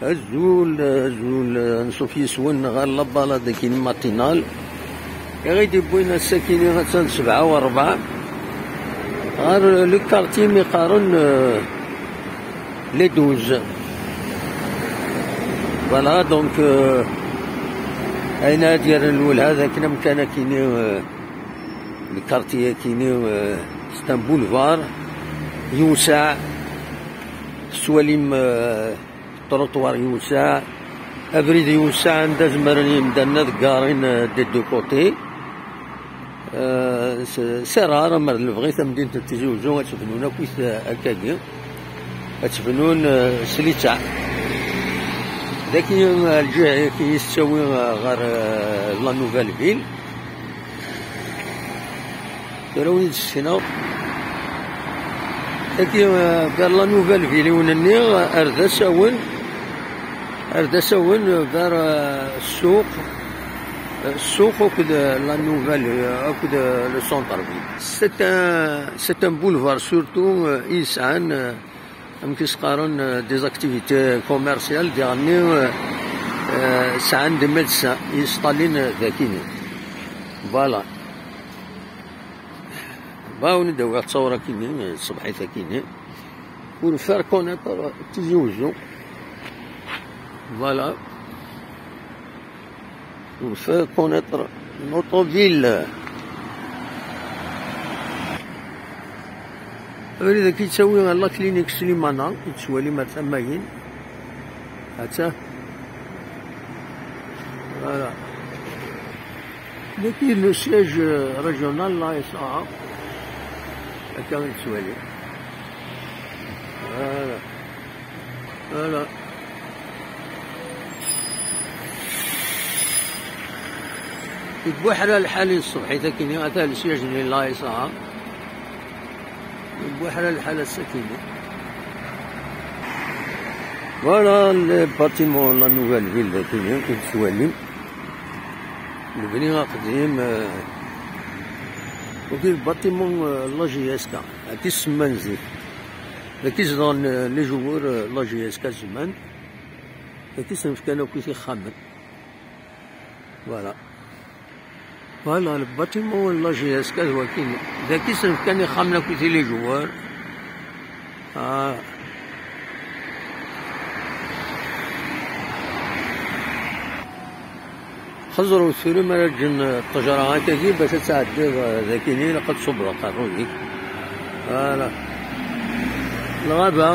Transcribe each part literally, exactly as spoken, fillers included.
Azul, azul, anṣuf yes-wen ɣer la balade akkin matinale. I ɣ-id-yewwin ass-akini attan sebɛa u rebɛa. Ɣer le quartier mi qqaren, euh, les douze. Voilà, donc, euh, ayen ad yerren lwelha d akken amkan akini, euh, le quartier akini, euh, c'est un boulevard yewseɛ, tettwalim, euh, trottoir yewseɛ, abrid yewseɛ anda zemren yimdanen ad ggarin, euh, des deux côtés. Euh, c'est, c'est rare, amer d lebɣi tamdint n Tizi Uzzu ad tebnun akkit, euh, akkagi, ad tebnun, euh, s littɛa. Daki, euh, lǧiha-agi yettawi, euh, ɣer, euh, la nouvelle ville. Tura win d-ssinaɣ. Tagi, euh, vers la nouvelle ville, i wen-nniɣ, euh, ar d asawen, ar d asawen, euh, vers, euh, ssuq, euh, ssuq akked, euh, la nouvelle, euh, akked, euh, le centre-ville. C'est un, c'est un boulevard surtout, euh, yesɛan, euh, amek i s-qqaren, euh, des activités commerciales, diɣenni, euh, euh, sɛan des médecins yesṭallin, euh, dakini. Voilà. Ba wen-d-awiɣ ttawra akini, euh, ṣṣbeḥit akini. Pour faire connaître Tizi Uzzu. Voilà. Pour faire connaître notre ville. Abrid-agi yettawi ɣer la clinique Slimana, i tettwalim ar tama-yin. Atta. Voilà. Dagi le siège, euh, régional, la S A A. Akka i tettwalim. Voilà. Voilà. Yewweḥra lḥal n ṣṣbeḥit akini, ata le siège n la S A A. Yewweḥra lḥal ass-akini. Voilà le bâtiment, la nouvelle ville dakini, i tettwalim. Lebni aqdim, euh, wagi le bâtiment, euh, la J S K. Dagi semman zik. Dagi zedɣen, euh, les joueurs, euh, la J S K zman. Dagi sen-fkan akk ixxamen. Voilà. Voilà, le bâtiment n la J S K d wakin. Dagi sen-fkan ixxamen akk i les joueurs. Ah. Xeẓru tura mi ara ǧǧen ṭṭejra akkagi bac ad tɛeddiḍ, eh, dakini, ilaq ad tṣubbeḍ aqerruy-ik. Voilà. Lɣaba.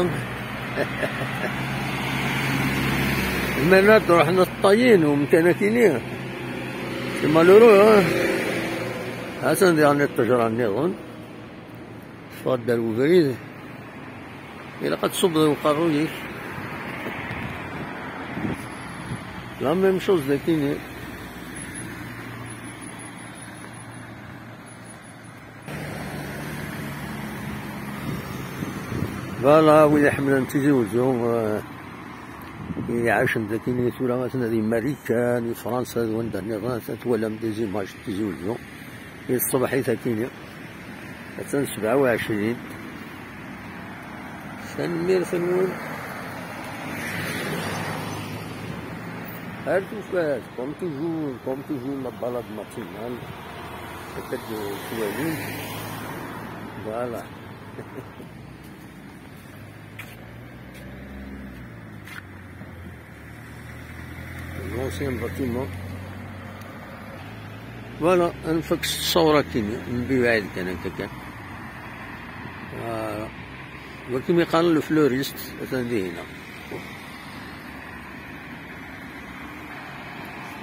Lmana ad ruḥen ṭṭayin umkan akini. C'est malheureux, hein? Atan diɣen ṭṭejra nniḍen. Teffeɣ-d ar ubrid. Ilaq ad tṣubbeḍ i uqerruy-ik. La même chose dakini. Voilà, wid iḥemmlen Tizi Uzzu, euh, i iɛacen dakini tura, atna di Marikan, di Fransa, d wanda nniḍen, atna twalam des images n Tizi Uzzu. I ṣṣbeḥ i takini. Attan sebɛa u ɛecrin. Tanemmirt-nwen. Ar tufat, comme toujours, comme toujours, la balade matinale. Peut-être de Sualim. Voilà. L'ancien bâtiment. Voilà, ad nfak s ṣṣawra-kini, mbiwɛid kan akka kan. Voilà. Wakken mi qqaren le fleuriste, atan dihina.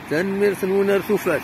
Tanemmirt-nwen ar tufat.